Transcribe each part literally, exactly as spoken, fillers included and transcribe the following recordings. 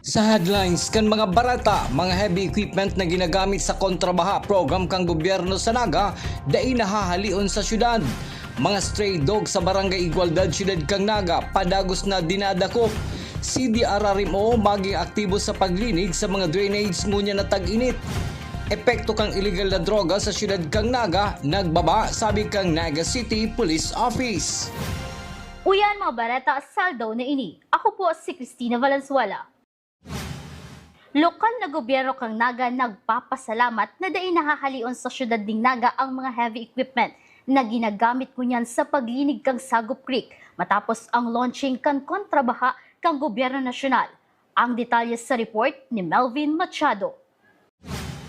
Sa headlines kan mga bareta, mga heavy equipment na ginagamit sa kontrabaha program kan gobyerno sa Naga, dai nahahalion sa syudad. Mga stray dog sa Barangay Igualdad, Syudad kan Naga, padagos na dinadakop. C D R R M O maging aktibo sa paglinig sa mga drainage ngunyan na tag-init. Epekto kan iligal na droga sa Syudad kan Naga nagbaba, sabi kan Naga City Police Office. Uyan mga bareta sa aldaw na ini. Ako po si Christina Valenzuela. Lokal na gobyerno kan Naga nagpapasalamat na dai nahahalion sa syudad nin Naga ang mga heavy equipment na ginagamit ngunyan sa paglinig kan Sagop Creek matapos ang launching kan kontrabaha kan gobyerno nasyonal. Ang detalye sa report ni Melvin Machado.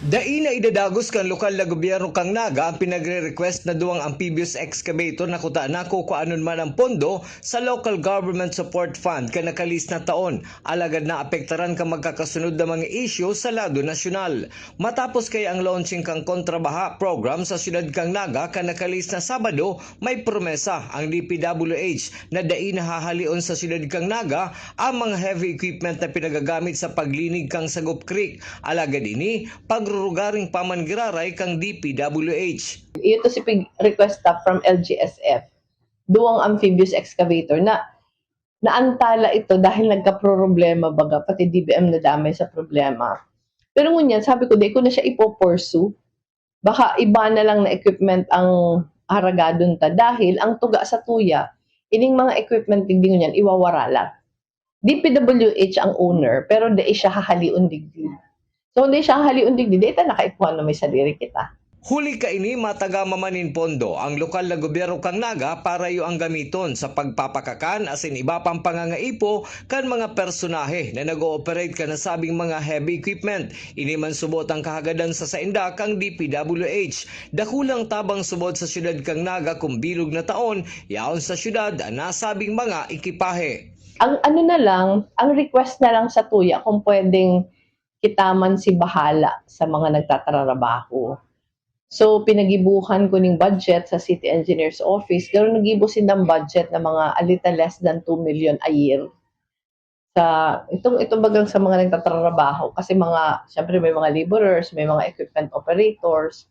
Dai na idadagos kan lokal na gobyerno kan Naga ang pinagre-request na duwang amphibious excavator na kuta na kukuanon man ang pondo sa Local Government Support Fund kan nakalihis na taon, alagad naapektaran kan magkakasunod na mga isyu sa lado nasyonal. Matapos kaya ang launching kan kontrabaha program sa syudad kan Naga kan nakalihis na Sabado, may promesa ang D P W H na dai nahahalion sa syudad kan Naga ang mga heavy equipment na pinagagamit sa paglinig kan Sagop Creek. Alagad ini, pagrurugaring pa man giraray kan D P W H. Iyo to si pig-, request ta from L G S F. Duwang amphibious excavator na naantala ito dahil nagkaproblema, baga, pati D B M nadamay sa problema. Pero ngunyan, sabi ko, "Di ko na siya ipo-pursue. Baka iba na lang na equipment ang haragadon ta," dahil ang tuga sa tuya, ining mga equipment digdi ngunyan, iwawara lang. D P W H ang owner, pero dai siya hahalion digdi. So, kung dai siya hahalion digdi, dai ta nakaipuhan na may sadiri kita. Huli kaini, matagama man nin pondo ang lokal na gobyerno kan Naga para iyo ang gamiton sa pagpapakakan asin iba pang pangangaipo kan mga personahe na nag-ooperate kan nasabing mga heavy equipment. Ini man subot ang kahagadan sa sainda kan D P W H. Dakulang tabang subot sa syudad kan Naga kun bilog na taon, yaon sa syudad an nasabing mga ekipahe. Ang ano na lang, ang request na lang sa tuya kung pwedeng kita man si bahala sa mga nagtatrabaho. So, pinagibuhan ko ning budget sa City Engineer's Office, pero nagibo sindang budget na mga a little less than two million a year. Sa, itong, itong bagang sa mga nagtatrabaho, kasi mga, syempre may mga laborers, may mga equipment operators.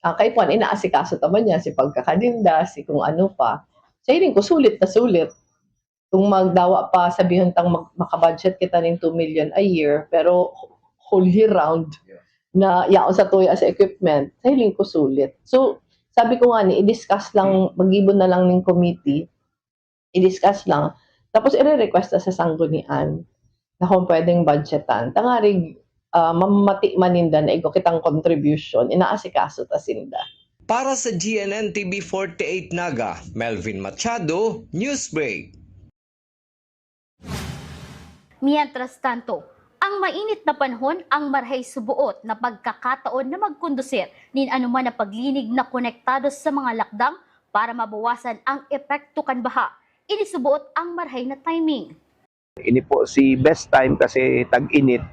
Ah, kaipuhan, inaasikaso ta man yan, si pagkakaninda, si kung ano pa. Sa hiling ko, sulit na sulit. Kung magdawa pa, sabihon tang mag-, makabudget kita ning two million a year, pero whole year round na yaon sa tuya sa equipment, sa hiling ko sulit. So, sabi ko nga ni, i-discuss lang, mag-gibo na lang ning committee, i-discuss lang. Tapos, ire-request na sa sanggunian na kung pwedeng budgetan. Tangarig, ah, mamati man ninda na igwa kitang contribution, inaasikaso ta sinda. Para sa G N N T V forty-eight Naga, Melvin Machado, Newsbreak. Mientras tanto, ang mainit na panahon ang marhay suboot na pagkakataon na magkondusir nin anoman na paglinig na konektado sa mga lakdang para mabawasan ang epekto kan baha. Ini suboot ang marhay na timing. Ini po si best time kasi tag-init.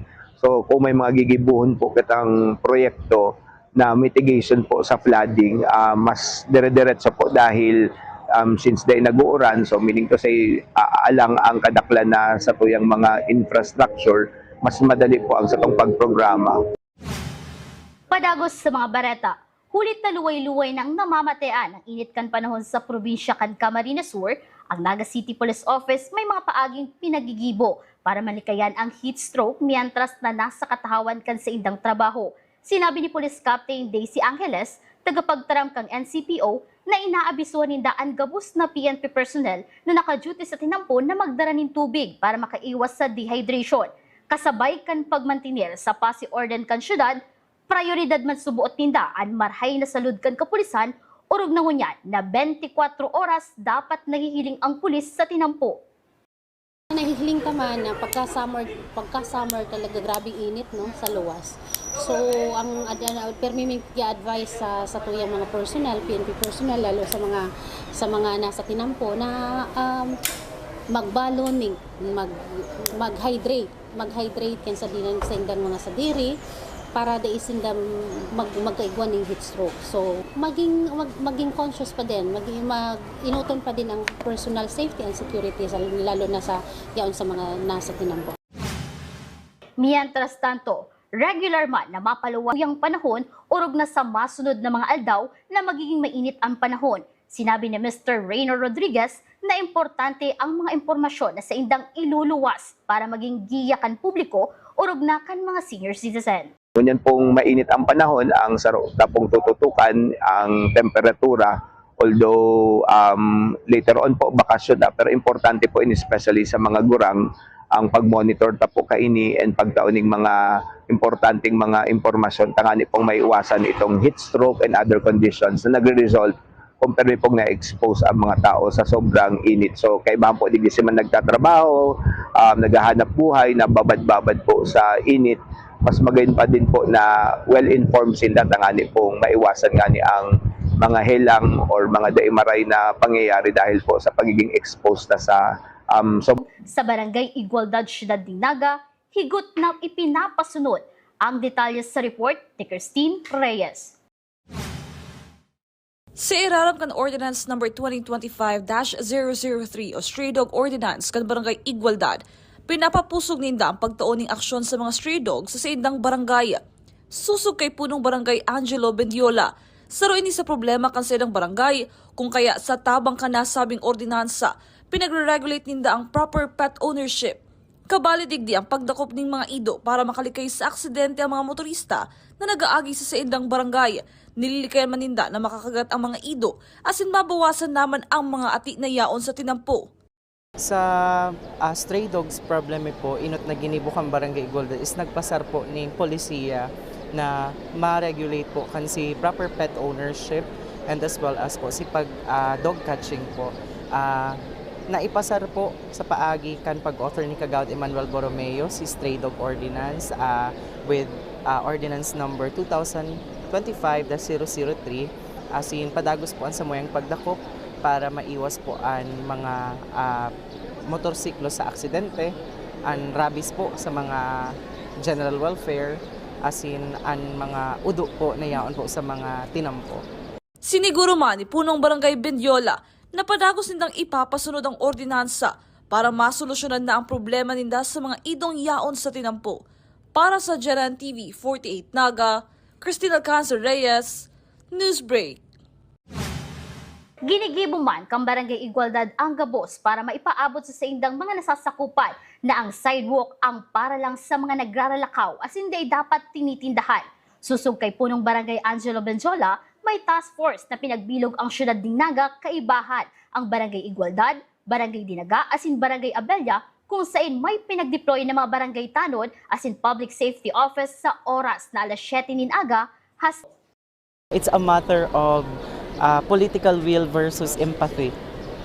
So, kung may mga gigibohon po kitang proyekto na mitigation po sa flooding, ah, mas dire-diretso po dahil, um, since dai nag-uuran, so meaning to say, aalang ang kadaklan na satuyang mga infrastructure, mas madali po ang satong pagprograma. Padagos sa mga bareta, huli ta luway-luway nang namamatean ang init kan panahon sa probinsya kan Camarines Sur, ang Naga City Police Office may mga paaging pinagigibo para malikayan ang heat stroke mientras na nasa katahawan kan saindang trabaho. Sinabi ni Police Captain Daisy Angeles, tagapagtaram kan N C P O, na inaabisuhan ninda an gabos na P N P personnel na naka-duty sa tinampo na magdara nin tubig para makaiwas sa dehydration. Kasabay kan pagmantener sa pasi orden kan syudad, prayoridad man suboot ninda an marhay na salud kan kapulisan, orog na ngunyan na bente kwatro oras dapat nahihiling ang pulis sa tinampo. Nahihiling ta man na pagka summer, pagka summer talaga, grabing init, no, sa luwas. So, ang ad-, ano, permi mi i-advise sa, sa tuyang mga personnel, P N P personnel, lalo sa mga, sa mga nasa tinampo na, um, magbaloning, mag, mag-hydrate, mag-hydrate kan sa dinan, sa indang mga sadiri, para dai sinda mag-, magkaigwa ning heat stroke. So, maging, mag-, maging conscious pa din, maging, mag-, inuton pa din ang personal safety and security, sa, lalo na sa, yaon sa mga nasa tinampo. Mientras tanto, regular man na mapaluwag ang panahon, orog na sa masunod na mga aldaw na magiging mainit ang panahon. Sinabi ni Mister Reynor Rodriguez na importante ang mga impormasyon na saindang iluluwas para maging giya kan publiko, orog na kan mga senior citizen. Ngunyan pong mainit ang panahon, ang saro ta pong tututukan ang temperatura, although, um, later on po, bakasyon na, pero importante po ini, especially sa mga gurang, ang pag-monitor ta po kaini and pagtao ning mga importanteng mga impormasyon, tangani pong maiwasan itong heat stroke and other conditions na nagre-result kung permi pong na-expose ang mga tao sa sobrang init. So, kaibahan po, digdi si man nagtatrabaho, um, naghahanap buhay, nababad-babad po sa init, mas magayon pa din po na well-informed sila, tangani pong maiwasan ngani ang mga helang or mga daimaray na pangyayari dahil po sa pagiging exposed na sa, um, so Sa Barangay Igualdad, Siyudad nin Naga, higot na ipinapasunod. Ang detalye sa report ni Christine Reyes. Sa irarom kan Ordinance Number twenty twenty-five dash zero zero three o Stray Dog Ordinance kan Barangay Igualdad, pinapapusog ninda ang pagtao ning aksyon sa mga stray dog sa saindang barangay. Susog kay Punong Barangay Angelo Bendiola, saro ini sa problema kan saindang barangay, kung kaya sa tabang kan nasabing ordinansa, pinagre-regulate ninda ang proper pet ownership. Kabali digdi ang pagdakop nin mga ido para makalikay sa aksidente ang mga motorista na nag-aagi sa saindang barangay. Nililikayan man ninda na makakagat ang mga ido asin mabawasan naman ang mga ati na yaon sa tinampo. Sa, ah, stray dogs problem mi po, inot na ginibo kan Barangay Igualdad is nagpasar po ning polisiya na ma-regulate po kan si proper pet ownership and as well as po si pag, ah, dog catching po. Ah, naipasar po sa paagi kan pag-author ni Kagawad Emmanuel Borromeo si Stray Dog Ordinance, ah, with, ah, Ordinance Number two thousand twenty-five dash zero zero three, asin padagos po an samuyang pagdakop para maiwas po an mga, ah, motorsiklo sa aksidente, an rabies po sa mga general welfare, asin an mga udo po na yaon po sa mga tinampo. Siniguro man ni Punong Barangay Bendiola na padagos nindang ipapasunod ang ordinansa para masolusyonan na ang problema ninda sa mga idong yaon sa tinampo. Para sa Geran T V forty-eight Naga, Christine Alcanzar Reyes, Newsbreak. Ginigibo man kan Barangay Igualdad ang gabos para maipaabot sa saindang mga nasasakupan na ang sidewalk ang para lang sa mga nagraralakaw asin dai dapat tinitindahan. Susog kay Punong Barangay Angelo Bendiola, may task force na pinagbilog ang siyudad nin Naga, kaibahan ang Barangay Igualdad, Barangay Dinaga asin Barangay Abella, kung sain may pinagdeploy na mga barangay tanod asin public safety office sa oras na alas siyete nin aga, has- It's a matter of, ah, political will versus empathy.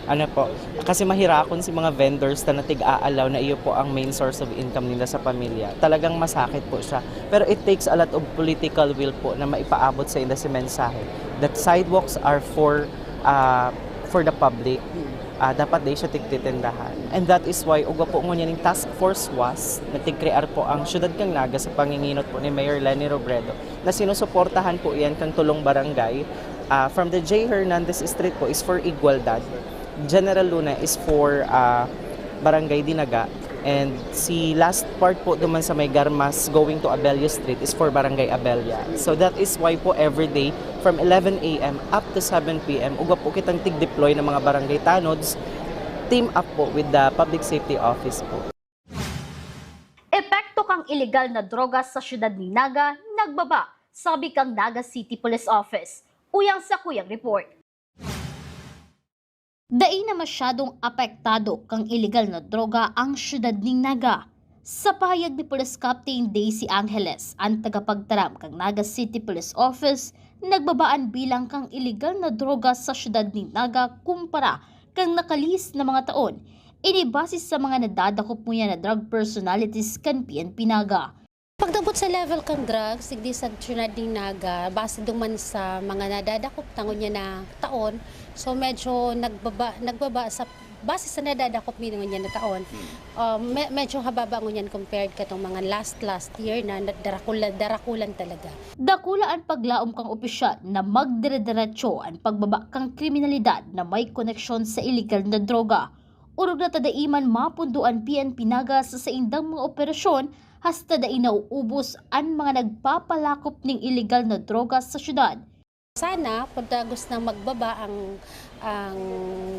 Ano po? Kasi mahirakon si mga vendors ta na tig-aalaw na iyo po ang main source of income nila sa pamilya. Talagang masakit po siya. Pero it takes a lot of political will po na maipaabot sa inda si mensahe that sidewalks are for, ah, for the public. Ah, dapat dai siya tigtitindahan. And that is why ugwa po ngunyan ning task force was, nagkrear po ang siyudad kan Naga sa panginginot po ni Mayor Leni Robredo, na sinusuportahan po iyan kang tulong barangay. Ah, from the J Hernandez Street po is for Igualdad. General Luna is for, ah, Barangay Dinaga. And si last part po duman sa may Garmas going to Abella Street is for Barangay Abella. So that is why po every day from eleven a m up to seven p m, ugwa po kitang tig-deploy ng mga barangay tanods, team up po with the public safety office po. Epekto kang iligal na droga sa siyudad ni Naga nagbaba, sabi kang Naga City Police Office. Uyang sakuyang report. Dai na masyadong apektado kang iligal na droga ang siyudad nin Naga. Sa pahayag ni Police Captain Daisy Angeles, an tagapagtaram kan Naga City Police Office, nagbaba an bilang kang iligal na droga sa siyudad nin Naga kumpara kan nakalihis na mga taon. Ini base sa mga nadadakop ngunyan na drug personalities kan P N P Naga. Pagdabot sa level kan drugs, digdi sa siyudad nin Naga, base duman sa mga nadadakop ta ngunyan na taon, so medyo nagbaba, nagbaba sa, base sa nadadakop mi ngunyan na taon, um, me-, medyo hababa ngunyan compared katong mga last, last year na na-, darakula-, darakulan talaga. Dakula an paglaom kang opisyal na magdire-diretso an pagbaba kang kriminalidad na may koneksyon sa iligal na droga. Orog na ta dai man mapundo an P N P Naga sa saindang mga operasyon hasta dai nauubos an mga nagpapalakop ning iligal na droga sa syudad. Sana, pagkagos nang magbaba ang, ang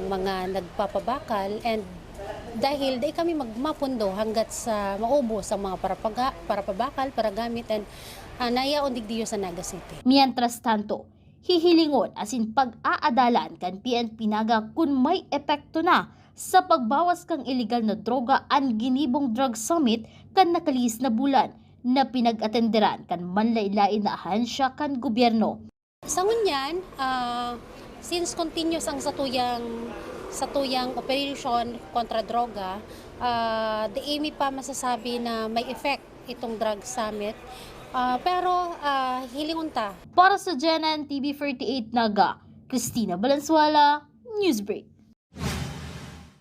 mga nagpapabakal, and dahil dai kami magmapundo hanggat sa maubos ang mga parapaga, parapabakal, paragamit, and uh, nayaon digdiyo sa Naga City. Mientras tanto, hihilingon asin pag-aadalan kan P N P Naga kun may epekto na sa pagbawas kan iligal na droga an ginibong drug summit kan nakalihis na bulan na pinag-atenderan kan manlaen-laen na ahensya kan gobyerno. Sa ngunyan, uh, since continuous ang satuyang satuyang operation kontra droga, uh, di mi pa masasabi na may effect itong drug summit. Uh, pero uh, hilingon ta. Para sa G N N T V forty-eight Naga, Christina Valenzuela, Newsbreak.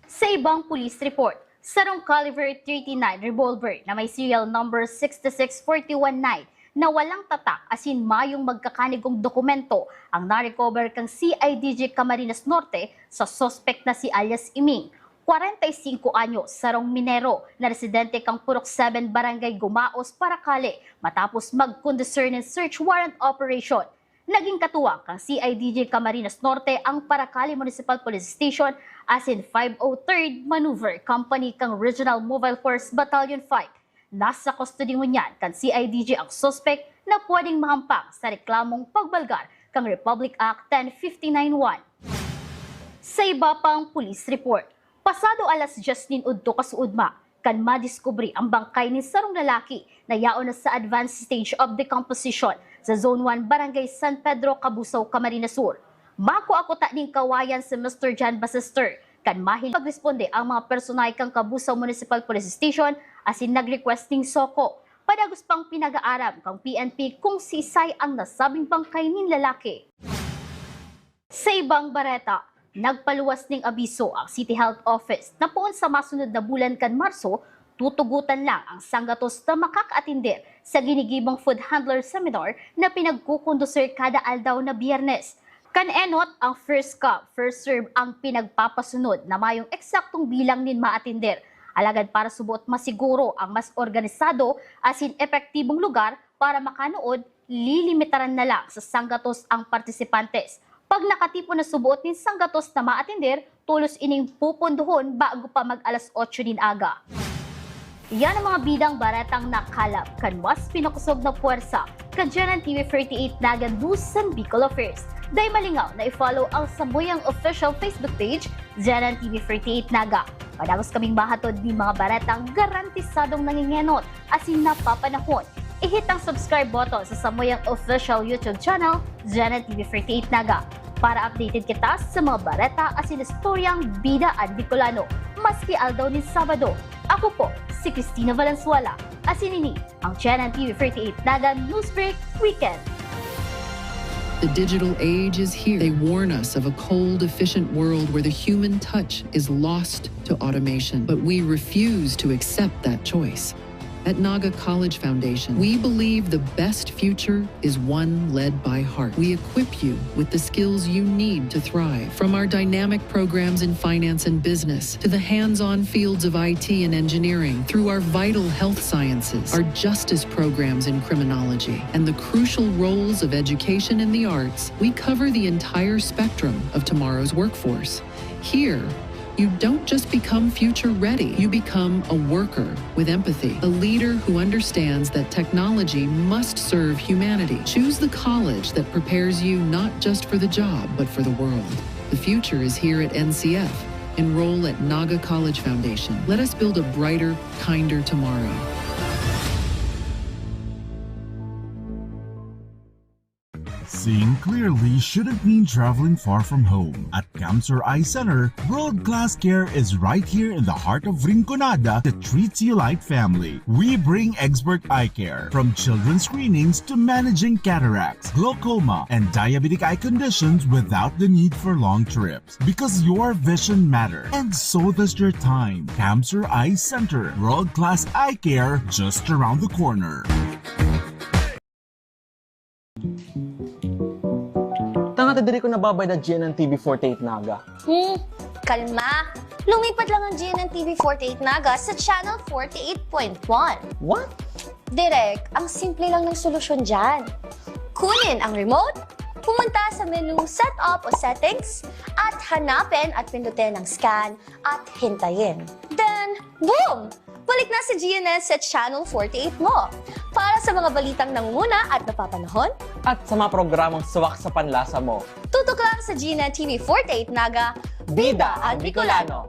Sa ibang police report, sarong caliber thirty-nine revolver na may serial number six six four one nine na walang tatak asin mayong magkakanigong dokumento ang na-recover kan C I D G Camarines Norte sa suspect na si alias Iming, kwarenta y singko anyos, sarong minero na residente kan Purok seven, Barangay Gumaos, Paracale, matapos mag-conducir nin search warrant operation. Naging katuwang kan C I D G Camarines Norte ang Paracale Municipal Police Station asin five oh third Maneuver Company kan Regional Mobile Force Battalion five. Nasa custody ngunyan kan C I D G ang suspek na pwedeng mahampang sa reklamong pagbalgar kan Republic Act ten fifty-nine one. Sa iba pang police report, pasado alas dyes nin udto kasuodma, kan madiskubre ang bangkay nin sarong lalaki na yaon na sa advanced stage of decomposition sa Zone one, Barangay San Pedro, Cabusao, Camarines Sur. Makua kuta nin kawayan si Mister John Basester. Kan mahiling pagresponde ang mga personahe kan Cabusao Municipal Police Station asin nag-request nin SOCO. Padagos pang pinag-aaram kan P N P kung siisay ang nasabing bangkay nin lalaki. Sa ibang bareta, nagpaluwas ning abiso ang City Health Office na poon sa masunod na bulan kan Marso, tutugotan lang ang sanggatos na makakaatender sa ginigibong food handler seminar na pinagkukondusir kada aldaw na Biyernes. Kan enot, ang first come, first serve ang pinagpapasunod na mayong eksaktong bilang nin maatender. Alagad para suboot masiguro ang mas organisado asin epektibong lugar para makanuod, lilimitaran na lang sa sanggatos ang partisipantes. Pag nakatipon na suboot nin sanggatos na maatender, tolos ining pupundohon bago pa mag alas otso nin aga. Yan ang mga bidang baretang nakalap kan mas pinakosog na puwersa kan G N N T V forty-eight Naga News and Bicol Affairs. Dai malingaw na i-follow ang samuyang official Facebook page, G N N T V forty-eight Naga. Padagos kaming mahatod nin mga baretang garantisadong nangengenot asin napapanahon. I-hit ang subscribe button sa samuyang official YouTube channel, G N N T V forty-eight Naga, para updated kita sa mga bareta asin istoryang bida an Bicolano, maski aldaw nin Sabado. Ako po si Christina Valenzuela, asin ini ang G N N T V forty-eight Naga Newsbreak Weekend. The digital age is here. They warn us of a cold, efficient world where the human touch is lost to automation. But we refuse to accept that choice. At Naga College Foundation, we believe the best future is one led by heart. We equip you with the skills you need to thrive. From our dynamic programs in finance and business to the hands-on fields of I T and engineering, through our vital health sciences, our justice programs in criminology, and the crucial roles of education and the arts, we cover the entire spectrum of tomorrow's workforce. Here, you don't just become future ready, you become a worker with empathy, a leader who understands that technology must serve humanity. Choose the college that prepares you not just for the job, but for the world. The future is here at N C F. Enroll at Naga College Foundation. Let us build a brighter, kinder tomorrow. Seeing clearly shouldn't mean traveling far from home. At Camsur Eye Center, world-class care is right here in the heart of Rinconada that treats you like family. We bring expert eye care, from children's screenings to managing cataracts, glaucoma, and diabetic eye conditions without the need for long trips. Because your vision matters, and so does your time. Camsur Eye Center, world-class eye care just around the corner. Tanga ta diri ko nababayad na G N N T V forty-eight Naga. Hmm, kalma. Lumipat lang ang G N N T V forty-eight Naga sa Channel forty-eight point one. What? Direk, ang simple lang ng solusyon dyan. Kunin ang remote, pumunta sa menu Setup o Settings, at hanapin at pindutin ang Scan at hintayin. Then, boom! Balik na si G N S sa Channel forty-eight mo. Para sa mga balitang nangunguna at napapanahon, At sa mga programang swak sa panlasa mo, tutok lang sa G N N T V forty-eight Naga, Bida ang Bicolano.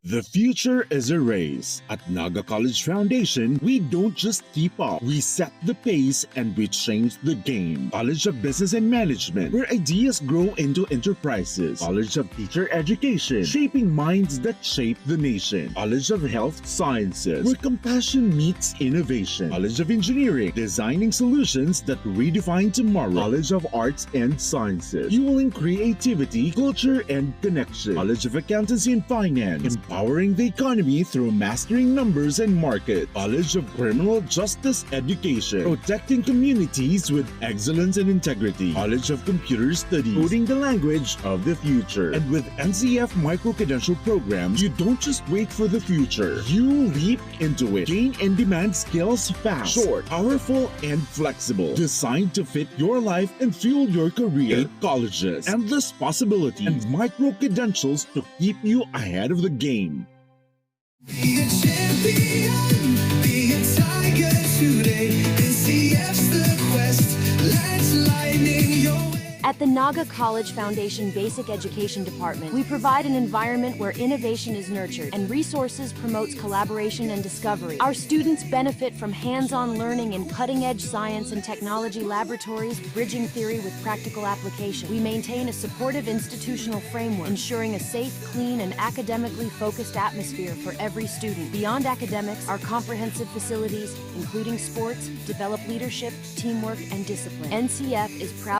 The future is a race. At Naga College Foundation, we don't just keep up. We set the pace and we change the game. College of Business and Management, where ideas grow into enterprises. College of Teacher Education, shaping minds that shape the nation. College of Health Sciences, where compassion meets innovation. College of Engineering, designing solutions that redefine tomorrow. College of Arts and Sciences, fueling creativity, culture, and connection. College of Accountancy and Finance, empowering the economy through mastering numbers and markets. College of Criminal Justice Education, protecting communities with excellence and integrity. College of Computer Studies, coding the language of the future. And with N C F Micro Credential Programs, you don't just wait for the future. You leap into it. Gain in-demand skills fast, short, powerful, and flexible. Designed to fit your life and fuel your career. Eight colleges, endless possibilities, and micro credentials to keep you ahead of the game. Be a champion, be a tiger today. N C F's the quest, let's lightning your way. At the Naga College Foundation Basic Education Department, we provide an environment where innovation is nurtured and resources promotes collaboration and discovery. Our students benefit from hands-on learning in cutting-edge science and technology laboratories, bridging theory with practical application. We maintain a supportive institutional framework, ensuring a safe, clean, and academically focused atmosphere for every student. Beyond academics, our comprehensive facilities, including sports, develop leadership, teamwork, and discipline. N C F is proud